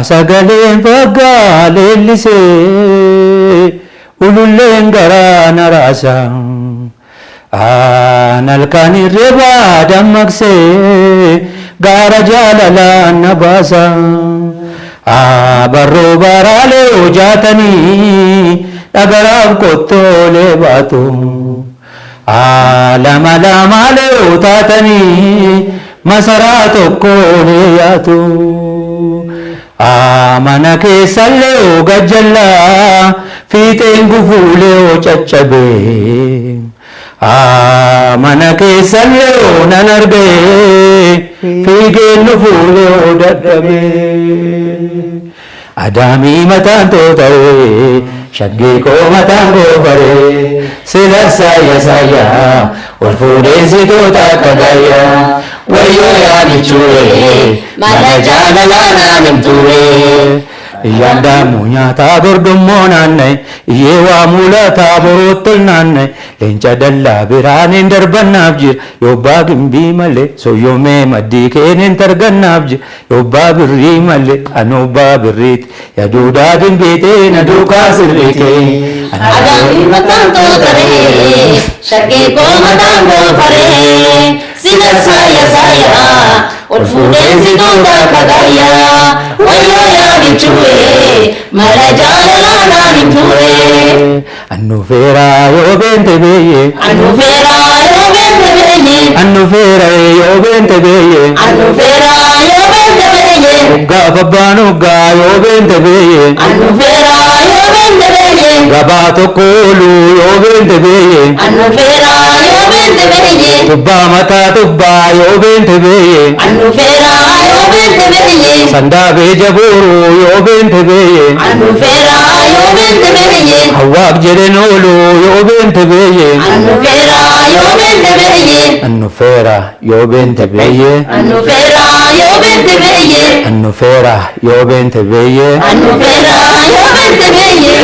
Sagaleen faggaa leellisee ululleen garaa na raasa. Halkan hirribaa dammaqsee gaara jaalalaan na baasa. Barroo baraalee hojaatanii dhagaraaf qottoolee baatu. Lama lamaalee taatanii masaraa tokkoolee yaatu. Mana keessallee gajjallaa fiixeen gufuulee caccabee. Mana keessallee nan argee fiigeen nufuulee dadhabee. Adaamii mataan tootaree shaggee koo mataan goofaree sila saayya saayyaa ol fuudheen si toota akka gaayyaa wayyoo yaa michuuree mala jaalalaa naan himtuuree. Yaadamu nyaataa gordummoo naanna'e iyyee waa mul'ataa borootti ol naanna'e leenca dallaa biraaniin darbannaaf jira yobbaa gimbii malee soyyomee maddii keeneen targannaaf jira yobbaa birrii malee anubbaa birriiti yaduudaa dimbiitee na duukaa sirriikee. Adaamii mataan tootaree shaggee koo mataan goofaree sila saaya saaya ol fuudheen si toota akka gaayyaa wayyoo yaa michuuree mala jaalalaa naan himtuuree. Annu feeraa yoo beente beeyye. Annu feeraa yoo beente beeyye. Annu feera yoo beente beeyye. Annu feeraa yoo beente beeyye. Hoggaa babbaan hoggaa yoo beente beeyye. Annu feeraa yoo beente beeyye. Gabaa tokko ooluu yoo beente beeyye. Annu feeraa yoo beente beeyye. Tubbaa mataa tubbaa yoo beente beeyye. Annu feeraa yoo beente beeyye. Sandaabee jabooruu yoo beente beeyye. Annu feeraa yoo beente beeyye. Hawwaaf jedheen ooluu yoo beente beeyye. Annu feeraa yoo beente beeyye. Annu feera yoo beente beeyye. Annu feeraa yoo beente beeyye. Annu feera yoo beente beeyye. Annu feeraa yoo beente beeyye.